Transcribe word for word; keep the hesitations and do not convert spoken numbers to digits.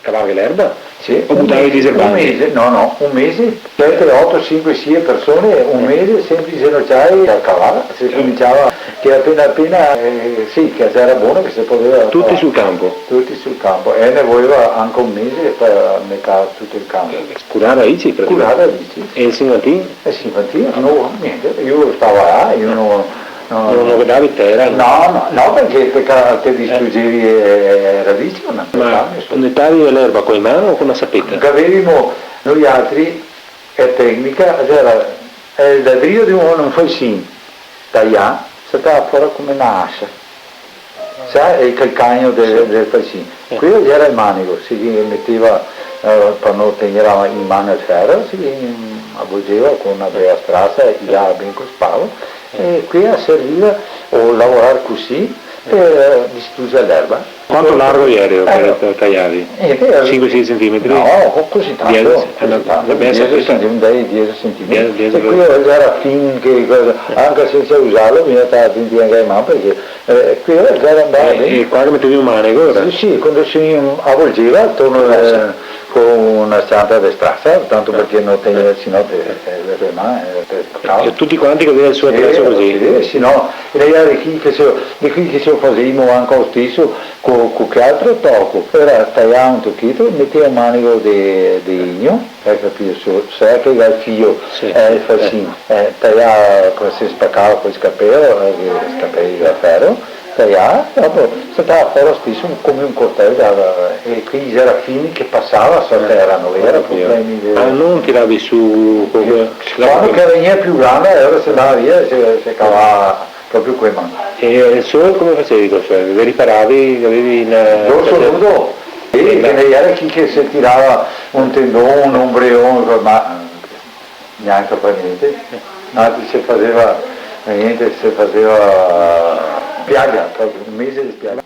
Cavar l'erba? Sì, o butavi i diserbandi? Un mese, no, no, un mese, sete, oto, sinque, sie persone, un mese, senpre inzenociai a cavar, se cominciava che apena apena, eh, sì, che gera bona, che se podeva cavar. Tuti sul canpo? Tuti sul canpo, e ne voleva anca un mese par metar tuto el canpo. Curar raici, praticamente. Curar raici. E el sinfantin? E sì, ma ti, no, gnente, mi stava là, mi no, no, no, no vedevi tera, no? No, no, no, parché, parché te distrugevi, eh, radici, no? Ma netavi l'erba co le man o co na sapeta? Gavevimo noialtri, e tecnica, gera, eh, da drio de un, un falsin, taià, saltava fora come na asa. Sa, el calcagno del, sì, del falsin. Sì. Quel gera el manego, se ghe meteva, eh, par no tegner in man el fero, se ghe, mm, avolgeva co na bela strasa, e dava ben col sparo, e quela serviva, o lavorar cusì, par distruger l'erba. Quanto largo gera, eh, che taiavi? Eh, eh, sinque, sie centimetri? No, co-, cusì tanto, diese, cusì tanto, diese centimetri, dai, diese centimetri. Diese, diese. E quel gera fin che, anca sensa usarlo, bisogna star atenti anca le man, parché Eh, quela gera andà ben. E qua che metevi un manego, ora? Sì, sì, quando se avolgeva atorno, eh, co na s-cianta de strasa, tanto parché no tegner, se no te, te, te, te, te spacava. E tuti quanti che gaveva el so atraso cusì? Sì, sì, se no, e gera de chi che se, de chi che se lo fasevimo anca lo steso, co, co che altro toco, gera taiar un tocheto, meter un manego de, de legno, Hai capìo? Su, se che el ga el fio, sì, eh, el falsin, eh, taià, co-, se spacava co el scalpel, eh, che scalpel da fero, taià, e dopo saltava fora steso come un cortel, da, da, e quindi gera fini che pasava, so, eh, tera, no gera problemi de... Ah, no tiravi su, co-, co-, quando che vegnea più granda, alora se ndava via e se, se cavava proprio co le man. E el so come fasevi col so? Lo riparavi, gavevi na... Dorso nudo? Eh, che ne gera chi che se tirava un tendon, un ombreon, ma gnanca par gnente. Altri se faseva, gnente, se faseva spiagia, proprio un mese de spiagia.